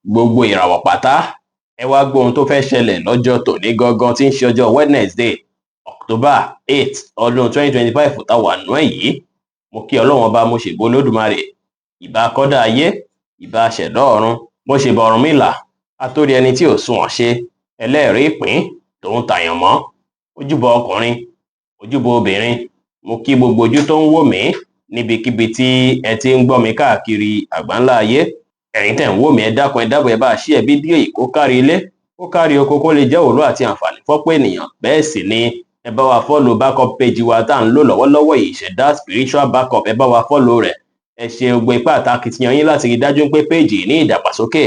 Gbogbo ìràwọ̀ pátá, ẹ wá gbọ́ ohun tó fẹ́ ṣẹlẹ̀ lọ́jọ́ tòní gangan tí ń ṣe ọjọ́ Wednesday, October 8, ọdún 2025 tá wà nú ẹ̀ yìí. Mo kí Ọlọ́run Ọba, mo ṣèbò Olódùmarè, ìbà kọ́dá ayé, ìbà ṣẹ̀dá ọ̀run, mo ṣèbà Ọ̀rúnmìlà, atórí ẹni tí ò sunwọ̀n ṣe, ẹlẹ́rìí ìpín, tòun tàyànmọ́, ojúbọ ọkùnrin, ojúbọ obìnrin. Mo kí gbogbo ojú tó ń wò mí níbikíbi tí ẹ ti ń gbọ́ mi káàkiri àgbáńlá ayé. Ẹ̀yin tẹ̀ ń wò mí, ẹ dákun, ẹ dábọ̀, ẹ bá ṣí ẹ fídíò yìí kó kárí ilé, kó kárí oko, kó lè jẹ́ òòlù àti àǹfààní fọ́pọ̀ ènìyàn. Bẹ́ẹ̀ sì ni ẹ bá wa follow backup page wa tá à ń lò lọ́wọ́lọ́wọ́ yìí, Ìṣẹ̀dá Spiritual Backup. Ẹ bá wa follow rẹ̀. Ẹ ṣe gbogbo ipá àtakìtìyàn yín láti rí dájú pé page yìí ní ìdàgbàsókè.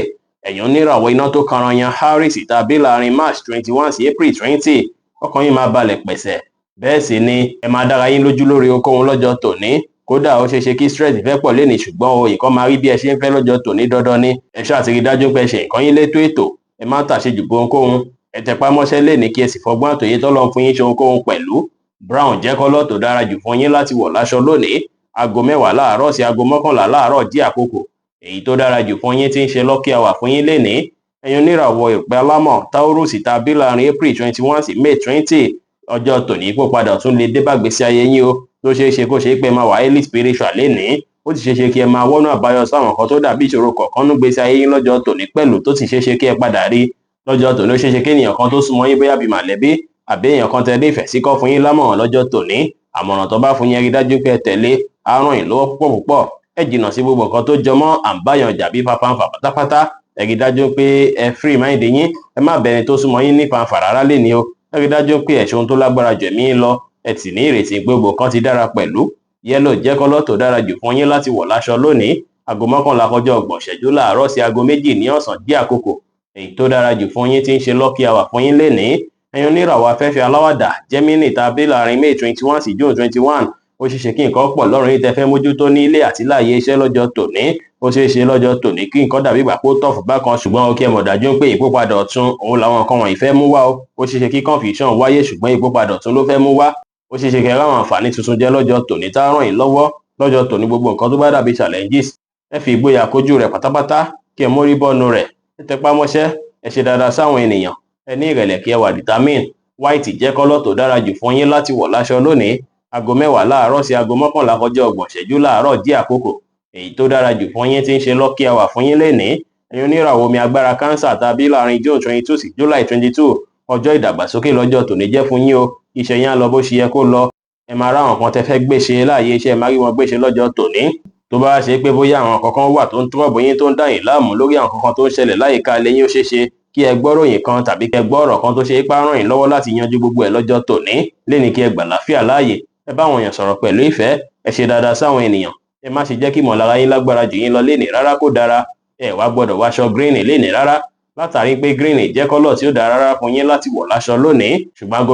Ẹ̀yin oníràwọ̀ iná tó kanran yan Harris tàbí láàrin March 21 sí April 20, ọkàn yín máa balẹ̀ pẹ̀sẹ̀. Bẹ́ẹ̀ sì ni ẹ máa dára yín lójú lórí ohunkóhun lọ́jọ́ tòní. Kódà ó ṣeé ṣe kí stress fẹ́ pọ̀ lénìí, ṣùgbọ́n o nǹkan máa rí bí ẹ ṣe ń fẹ́ lọ́jọ́ tòní dandan ni. Ẹ ṣáà ti rí dájú pé ẹ ṣe nǹkan yín létò ètò, ẹ má tàṣejù bo ohunkóhun, ẹ tẹpá mọ́ṣẹ́ lénìí kí ẹ sì fọgbọ́n àtòyé tọ́lọ́run fún yín ṣe ohunkóhun pẹ̀lú. Brown jẹ́ colour tó dára jù fún yín láti wọ̀ láṣọ lónìí. Aago 10 láàárọ̀ sí aago 11 láàárọ̀ jí àkókò èyí tó dára jù fún yín tí ń ṣe lucky hour fún yín lénìí. Ẹ̀yin oníràwọ̀ ìpẹ́ alámọ̀ Taurus tàbí láàrin April 21 sí May 20, ọjọ́ tòní kó padà tún lè dé bá gbèsè ayé yín o, tó ṣeé ṣe kó ṣe pé máa wà highly spiritual lénìí. Ó ti ṣeé ṣe kí ẹ máa wọ́nà àbáyọ sáwọn nǹkan tó dàbí ìṣòro kọ̀ọ̀kan nú gbèsè ayé yín lọ́jọ́ tòní pẹ̀lú, tó sì ṣeé ṣe kí ẹ padà rí lọ́jọ́ tòní. Ó ṣeé ṣe kí ènìyàn kan tó súnmọ́ yín, bóyá bíi màlẹ́bí àbí èèyàn kan tẹ ní ìfẹ́ sí, kọ́ fún yín lámọ̀ràn lọ́jọ́ tòní. Àmọ̀ràn tó bá fún yín, rí dájú pé ẹ tẹ̀lé, á ràn yín lọ́wọ́ púpọ̀ púpọ̀. Ẹ jìnnà sí gbogbo nǹkan tó jọmọ́ àǹbáyàn jà bí fanfanfà pátápátá. Ẹ rí dájú pé ẹ free mind yín, ẹ má bẹni tó súnmọ́ yín ní fanfà rárá lénìí o. Ẹ rí dájú pé ẹ ṣe ohun tó lágbára jù ẹ̀mí yín lọ, ẹ sì ní ìrètí pé gbogbo nǹkan ti dára pẹ̀lú. Yellow jẹ́ colour tó dára jù fún yín láti wọ̀ láṣọ lónìí. Aago 10:30 láàárọ̀ sí aago 2 ní ọ̀sán dí àkókò èyí tó dára jù fún yín tí ń ṣe lucky hour fún yín lénìí. Ẹ̀yin oníràwọ̀ afẹ́fẹ́ aláwàdà Gemini tàbí láàrin May 21 sí June 21, ó ṣeé ṣe kí nǹkan pọ̀ lọ́rùn yín tẹ́ fẹ́ mójútó ní ilé àti láàyè iṣẹ́ lọ́jọ́ tòní. Ó ṣeé ṣe lọ́jọ́ tòní kí nǹkan dàbí ìgbà pé ó tough bákan, ṣùgbọ́n ó kí ẹ mọ̀ dájú pé ìpópadà ọ̀tun òun làwọn nǹkan wọ̀nyí fẹ́ mú wá o. Ó ṣeé ṣe kí confusion wáyé, ṣùgbọ́n ìpópadà ọ̀tun ló fẹ́ mú wá. Ó ṣeé ṣe kẹ́ ráwọn àǹfààní tuntun jẹ lọ́jọ́ tòní tá ràn yín lọ́wọ́ lọ́jọ́ tòní. Gbogbo nǹkan tó bá dàbí challenges, ẹ fi ìgboyà kojú rẹ̀ pátápátá kí ẹ mórí bọ́nu rẹ̀. Ẹ tẹpá mọ́ṣẹ́, ẹ ṣe dáadáa sáwọn ènìyàn, ẹ ní ìrẹ̀lẹ̀ kí ẹ wà determined. White jẹ́ colour tó dára jù fún yín láti wọ̀ láṣọ lónìí. Aago 10 láàárọ̀ sí aago 10:30 láàárọ̀ jí àkókò èyí tó dára jù fún yín tí ń ṣe lucky hour fún yín lénìí. Ẹ̀yin oníràwọ̀ omi agbára Cancer tàbí láàrin June 22 sí July 22, ọjọ́ ìdàgbàsókè lọ́jọ́ tòní jẹ́ fún yín o. Iṣẹ́ yín á lọ bó ṣe yẹ kó lọ. Ẹ máa ráwọn kan tẹ́ fẹ́ gbé ṣe láàyè iṣẹ́, ẹ máa rí wọn gbé ṣe lọ́jọ́ tòní. Tó bá ṣe pé bóyá àwọn kankan wà tó ń trouble yín, tó ń dà yín láàmú lórí àwọn kankan tó ń ṣẹlẹ̀ láyìíká ilé yín, ó ṣeé ṣe kí ẹ gbọ́ ròyìn kan tàbí kí ẹ gbọ́ ọ̀rọ̀ kan tó ṣe é pá ràn yín lọ́wọ́ láti yanjú gbogbo ẹ̀ lọ́jọ́ tòní. Léni kí ẹ gbà láfíà láàyè, ẹ bá àwọn èèyàn sọ̀rọ̀ pẹ̀lú ìfẹ́, ẹ ṣe dáadáa sáwọn ènìyàn. Ẹ má ṣe jẹ́ kí ìmọ̀lára yín lágbára jù yín lọ lénìí rárá, kó dára. Ẹ wá gbọ́dọ̀ wáṣọ green lénìí rárá, látàrí pé green jẹ́ colour tí ó dára rárá fún yín láti wọ̀ láṣọ lónìí. Ṣùgbọ́n aago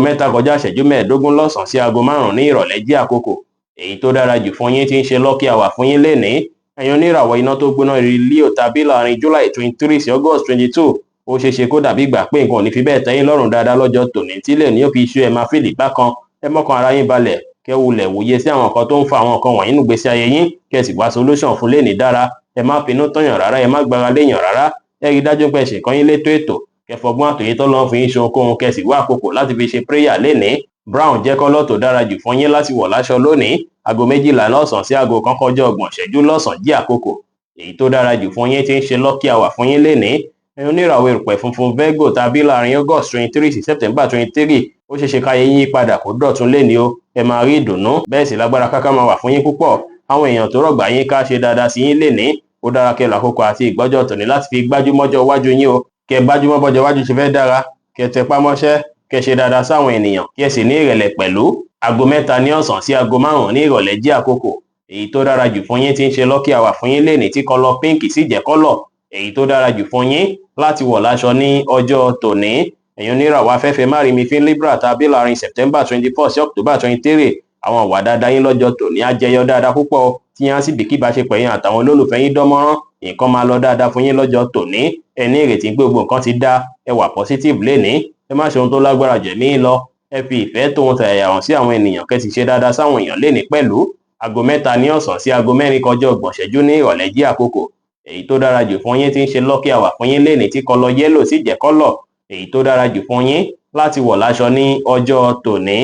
3:25 lọ́sàn-án sí aago 5 ní ìrọ̀lẹ́ jẹ́ àkókò èyí tó dára jù fún yín tí ń ṣe lucky hour fún yín lénìí. Ẹ̀yin oníràwọ̀ iná tó gbóná rí Leo tàbí láàrin July 23 sí August 22, ó ṣeé ṣe kó dàbí ìgbà pé nǹkan ò ní fi bẹ́ẹ̀ tẹ́ yín lọ́rùn dáadáa lọ́jọ́ tòní, tí lè ní ó fi iṣu ẹ̀ máa feel bákan. Ẹ mọ́kàn ara yín balẹ̀, kẹ́ wulẹ̀ wòye sí àwọn nǹkan tó ń fa àwọn nǹkan wọ̀nyí nínú ìgbésí ayé yín, kẹ́ sì wá solution fún lénìí dára. Ẹ má finú tọ̀yàn rárá, ẹ má gbára léèyàn rárá. Ẹ rí dájú pé ẹ ṣe nǹkan yín létò ètò, kẹ́ fọgbọ́n àtòyé tọ́lọ́run fún yín ṣe ohunkóhun, kẹ́ sì wá àkókò láti fi ṣe prayer lénìí. Brown jẹ́ colour tó dára jù fún yín láti wọ̀ láṣọ lónìí. Aago 12 lọ́sàn-án sí aago 1:30 lọ́sàn-án jí àkókò èyí tó dára jù fún yín tí ń ṣe lucky hour fún yín lénìí. Ẹ̀yin oníràwọ̀ erùpẹ̀ funfun Virgo tàbí láàrin August 23 sí September 23, ó ṣeé ṣe káyé yín padà kó dọ̀tun lénìí o. Ẹ máa rí ìdùnnú, bẹ́ẹ̀ sì lágbára káká máa wà fún yín púpọ̀. Àwọn èèyàn tó rọ̀gbà yín ká ṣe dáadáa sí yín lénìí. Ó dára kẹ́ lọ àkókò àti ìgbọ́jọ́ tòní láti fi gbájúmọ́jọ́ iwájú yín o. Kẹ́ gbájúmọ́ bọ́jọ́ iwájú ṣe fẹ́ dára, kẹ́ tẹpá mọ́ṣẹ́, kẹ́ ṣe dáadáa sáwọn ènìyàn, kí ẹ sì ní ìrẹ̀lẹ̀ pẹ̀lú. Aago 3 ní ọ̀sán sí aago 5 ní ìrọ̀lẹ́ jẹ́ àkókò èyí tó dára jù fún yín tí ń ṣe lucky hour fún yín lénìí, tí colour pink sì jẹ́ colour èyí tó dára jù fún yín láti wọ̀ láṣọ ní ọjọ́ tòní. Ẹ̀yin oníràwọ̀ afẹ́fẹ́ márìmífín Libra tàbí láàrin September 24 sí October 23, àwọn ìwà dáadáa yín lọ́jọ́ tòní á jẹyọ dáadáa púpọ̀, tí yín á sì bí kí ìbáṣepọ̀ yín àtàwọn olólùfẹ́ yín dánmọ́rán. Nǹkan máa lọ dáadáa fún yín lọ́jọ́ tòní. Ẹ ní ìrètí pé gbogbo nǹkan ti dá, ẹ wà positive lénìí. Ẹ má ṣe ohun tó lágbára jù ẹ̀mí yín lọ. Ẹ fi ìfẹ́ tóun tọ̀yàyà hàn sí àwọn ènìyàn, kẹ́ sì ṣe dáadáa sáwọn èèyàn lénìí pẹ̀lú. Aago 3 ní ọ̀sán sí aago 3:30 ní ìrọ̀lẹ́ jẹ́ àkókò Èyí tó dára jù fún yín tí ń ṣe lucky hour fún yín lénìí tí colour yellow sì jẹ́ colour èyí tó dára jù fún yín láti wọ̀ láṣọ ní ọjọ́ tòní.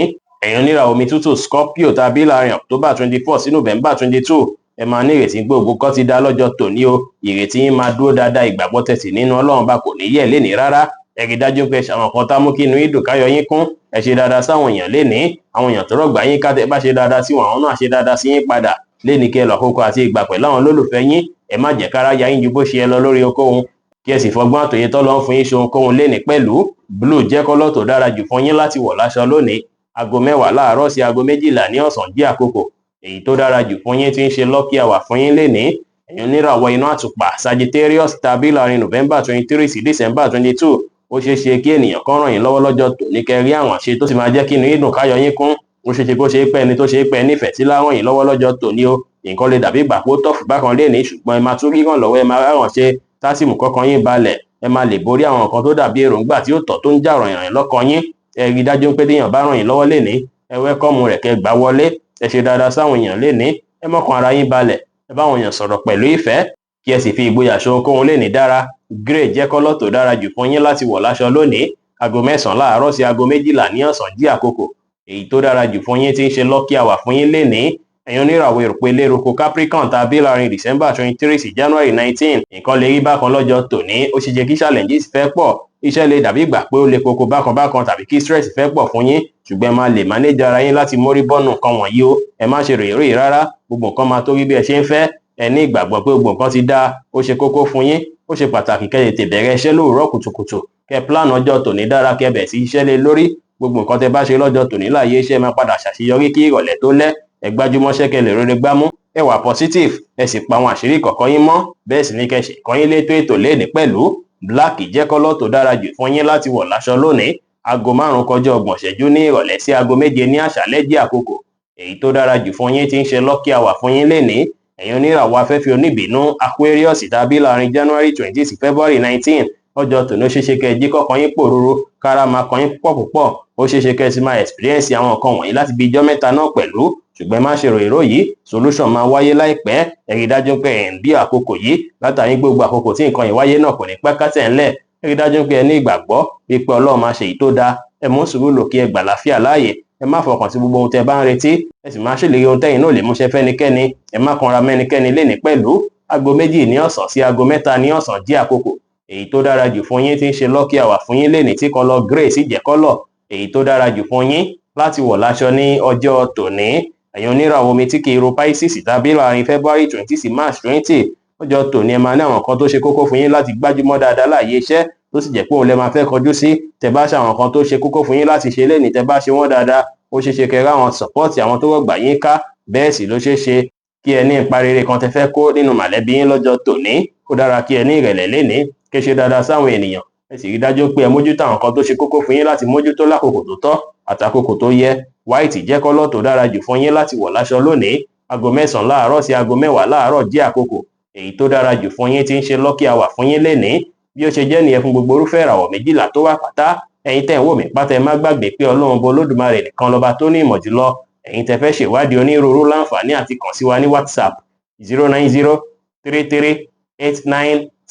Ẹ̀yin oníràwọ̀ omi tútù Scorpio tàbí láàrin October 24 sí November 22, ẹ máa ní ìrètí gbogbo kan ti dá lọ́jọ́ tòní o. Ìrètí yín máa dúró dáadáa, ìgbàgbọ́ tẹ̀sí nínú Ọlọ́run bá kò ní yẹ̀ lénìí rárá. Ẹ rí dájú pé ṣàwọn kan tá mú kí inú yín dùn káyọ̀ yín kún. Ẹ ṣe dáadáa sáwọn èèyàn lénìí, àwọn èèyàn tó rọ̀gbà yín ká tẹ́ bá ṣe dáadáa sí wọn, àwọn náà ṣe dáadáa sí yín padà lénìí. Kí ẹ lọ àkókò àti ìgbà pẹ̀lú àwọn olólùfẹ́ yín. Ẹ má jẹ́ kára ya yín ju bó ṣe yẹ lọ lórí ohunkóhun, kí ẹ sì fọgbọ́n àtòyè tọ́lọ́ ń fún yín ṣe ohunkóhun lénìí pẹ̀lú. Blue jẹ́ colour tó dára jù fún yín láti wọ̀ láṣọ lónìí. Aago 10 láàárọ̀ sí aago 12 ní ọ̀sán jẹ́ àkókò èyí tó dára jù fún yín tí ń ṣe lucky hour fún yín lénìí. Ẹ̀yin oníràwọ̀ iná àtùpà Sagittarius tàbí láàrin November 23 sí December 22, ó ṣeé ṣe kí ènìyàn kan ràn yín lọ́wọ́ lọ́jọ́ tòní kẹ́ rí àwọn ṣe tó sì máa jẹ́ kí inú yín dùn káyọ̀ yín kún. Ó ṣeé ṣe kó ṣe é pẹ́ ẹni tó ṣe é pẹ́ nífẹ̀ẹ́ sí láwọn yín lọ́wọ́ lọ́jọ́ tòní o. Nǹkan lè dàbí ìgbà pé ó tọ̀fù bákan lénìí, ṣùgbọ́n ẹ máa tún ríràn lọ́wọ́, ẹ máa ráràn ṣe tásìmù kọ́kàn yín balẹ̀. Ẹ máa lè borí àwọn nǹkan tó dàbí èròǹgbà tí ó tọ́ tó ń jà rànyìnrànyìn lọ́kàn yín. Ẹ rí dájú pé téèyàn bá ràn yín lọ́wọ́ lénìí, ẹ wẹ́kọ̀mù rẹ̀ kẹ́ gbà wọlé. Ẹ ṣe dáadáa sáwọn èèyàn lénìí, ẹ mọ́kàn ara yín balẹ̀, ẹ bá àwọn èèyàn sọ̀rọ̀ pẹ̀lú ìfẹ́, kí ẹ sì fi ìgboyà ṣe ohunkóhun lénìí dára. Grey jẹ́ colour tó dára jù fún yín láti wọ̀ láṣọ lónìí. Aago 9 láàárọ̀ sí aago 12 ní ọ̀sán jí àkókò èyí tó dára jù fún yín tí ń ṣe lucky hour fún yín lénìí. Ẹ̀yin oníràwọ̀ erùpẹ̀ eléruku Capricorn tàbí láàrin December 23 sí January 19, nǹkan lè rí bákan lọ́jọ́ tòní. Ó ṣe jẹ́ kí challenges fẹ́ pọ̀, iṣẹ́ lè dàbí ìgbà pé ó le koko bákan bákan tàbí kí stress fẹ́ pọ̀ fún yín, ṣùgbọ́n ẹ máa lè manage ara yín láti mórí bọ́nù nǹkan wọ̀nyí o. Ẹ má ṣe ròyìn ròyìn rárá, gbogbo nǹkan máa tó rí bí ẹ ṣe ń fẹ́. Ẹ ní ìgbàgbọ́ pé gbogbo nǹkan ti dáa. Ó ṣe kókó fún yín, ó ṣe pàtàkì kẹ́ tètè bẹ̀rẹ̀ iṣẹ́ lówùúrọ̀ kùtùkùtù, kẹ́ plan ọjọ́ tòní dára, kẹ́ bẹ̀rẹ̀ sí iṣẹ́ lé lórí. Gbogbo nǹkan tẹ́ bá ṣe lọ́jọ́ tòní láàyè iṣẹ́ máa padà ṣàṣeyọrí kí ìrọ̀lẹ́ tó lẹ́. Ẹ gbájúmọ́ṣẹ́ kẹ́ lè rere gbámú. Ẹ wà positive, ẹ sì pa àwọn àṣírí kọ̀ọ̀kan yín mọ́, bẹ́ẹ̀ sì ni kẹ́ ṣe kọ́ yín létò ètò lénìí pẹ̀lú. Black jẹ́ colour tó dára jù fún yín láti wọ̀ láṣọ lónìí. Aago 5:30 ní ìrọ̀lẹ́ sí aago 7 ní àṣálẹ́ jẹ́ àkókò èyí tó dára jù fún yín tí ń ṣe lucky hour fún yín lénìí. Ẹ̀yin oníràwọ̀ afẹ́fẹ́ oníbínú Aquarius tàbí láàrin January 20 sí February 19, ọjọ́ tòní ó ṣeéṣe kẹ́ ẹ jí kọ́kàn yín pòrúurú, kára máa kan yín púpọ̀ púpọ̀. Ó ṣeéṣe kẹ́ ẹ sì máa experience àwọn nǹkan wọ̀nyí láti bí ijọ́ mẹ́ta náà pẹ̀lú, ṣùgbọ́n ẹ má ṣe ròyìn ròyìn, solution máa wáyé láìpẹ́. Ẹ rí dájú pé ẹ̀ ń bí àkókò yìí látàrí gbogbo àkókò tí nǹkan yìí wáyé náà kò ní pẹ́ kásẹ̀ ńlẹ̀. Ẹ rí dájú pé ẹ ní ìgbàgbọ́ wípé Ọlọ́run máa ṣe èyí tó dáa. Ẹ mú sùúrù lò kí ẹ gbà láfíà láàyè. Ẹ má fọkàn sí gbogbo ohun tẹ́ bá ń retí, ẹ sì má ṣèlérí ohun tẹ́yin náà lè múṣẹ fẹ́nikẹ́ni. Ẹ má kanra mẹ́nikẹ́ni lénìí pẹ̀lú. Aago 2 ní ọ̀sán sí aago 3 ní ọ̀sán jẹ́ àkókò èyí tó dára jù fún yín tí ń ṣe lucky hour fún yín lénìí tí colour grey sì jẹ́ colour èyí tó dára jù fún yín láti wọ̀ láṣọ ní ọjọ́ tòní. Ẹ̀yin oníràwọ̀ omi tí kì í ro Pisces tàbí láàrin February 20 sí March 20, ọjọ́ tòní ẹ máa ní àwọn nǹkan tó ṣe kókó fún yín láti gbájúmọ́ dáadáa láàyè iṣẹ́, tó sì jẹ́ pé òun lẹ máa fẹ́ kọjú sí. Tẹ́ bá ṣe àwọn nǹkan tó ṣe kókó fún yín láti ṣe lénìí, tẹ́ bá ṣe wọ́n dáadáa, ó ṣeé ṣe kẹ́ ráwọn support àwọn tó rọ̀gbà yín ká. Bẹ́ẹ̀ sì ló ṣeé ṣe kí ẹ ní ipa rere kan tẹ́ fẹ́ kó nínú mọ̀lẹ́bí yín lọ́jọ́ tòní. Ó dára kí ẹ ní ìrẹ̀lẹ̀ lénìí, kí ẹ ṣe dáadáa sáwọn ènìyàn, ẹ sì rí dájú pé ẹ mójútó àwọn nǹkan tó ṣe kókó fún yín láti mójútó lákòókò tó tọ́ àtàkókò tó yẹ. White jẹ́ colour tó dára jù fún yín láti wọ̀ láṣọ lónìí. Aago 9 láàárọ̀ sí aago 10 láàárọ̀ jẹ́ àkókò èyí tó dára jù fún yín tí ń ṣe lucky hour fún yín lénìí. Bí ó ṣe jẹ́ nìyẹn fún gbogbo irúfẹ́ ìràwọ̀ 12 tó wà pátá. Ẹ̀yin tẹ́ ń wò mí pátá, ẹ má gbàgbé pé Ọlọ́run bọ Olódùmarè nìkan lọ́ba tó ní ìmọ̀ jùlọ. Ẹ̀yin tẹ́ fẹ́ ṣèwádìí onírúurú láǹfààní àti kàn sí wa ní WhatsApp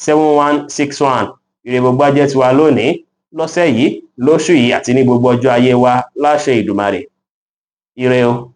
09033897161. Ire gbogbo á jẹ́ tiwa lónìí, lọ́sẹ̀ yìí, lóṣù yìí àti ní gbogbo ọjọ́ ayé wa láṣẹ Ìdùmarè. Ire o.